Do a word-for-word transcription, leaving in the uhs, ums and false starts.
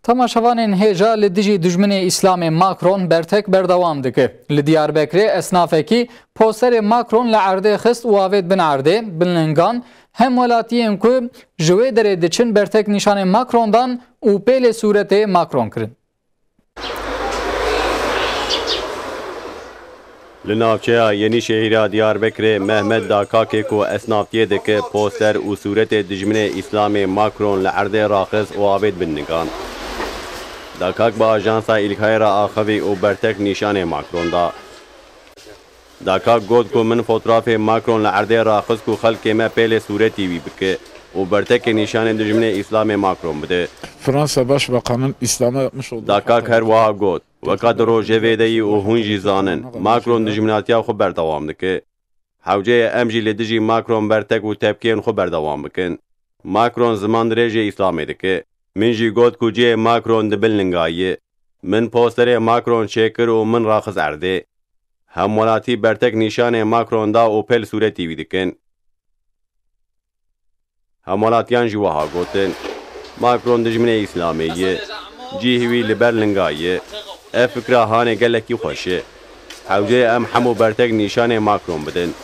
Temaşevanên hêja li dijî dijminê Îslamê Macron bertek berdewam dike. Li Diyarbekirê esnafekî posterê Macron li erdê xist û avêt bin erdê, bin lingan, hem welatiyên ku ji wê derê diçin bertek nîşanê Macron dan û pêlê sûretê Macron kirin. Li navçeya Yenîşehîra Diyarbekirê Mehmet Dakakê ku esnaftiyê dike, poster û sûretê dijminê Îslamê Macron li erdê raxist û avêt bin nigan. Dakak bi ajansa Îlkayê re axivî û bertek nîşanê Macron da. Dakak got ku min fotrafê Macron li erdê raxist ku xelkê me pêlê sûretî wî bike û bertekê nîşanê dijminê Îslamê Macron bide. Fransa Başbakanı'nın İslam'a yapmış olduğu Dakak her wiha got, weka di rojevê de yî û hûn jî zanin, Macron dijminatiya xwe berdewam dike. Hewce ye em jî li dijî Macron bertek û tepkiyên xwe berdewam bikin. Macron ziman dirêjê Îslamê dike. Min jî got ku cihê Macron di bin linga ye. Min posterê Macron çêkir û min raxist erdê. Hemwelatî bertek nîşanê Macron da û pêl sûretî wî dikin. Hemwelatiyan jî wiha gotin, Macron dijminê Îslamê ye. Cihê wî li ber linga ye. Ev fikra hanê gelekî xweş e. Hewce ye em hemû bertek nîşanê Macron bidin.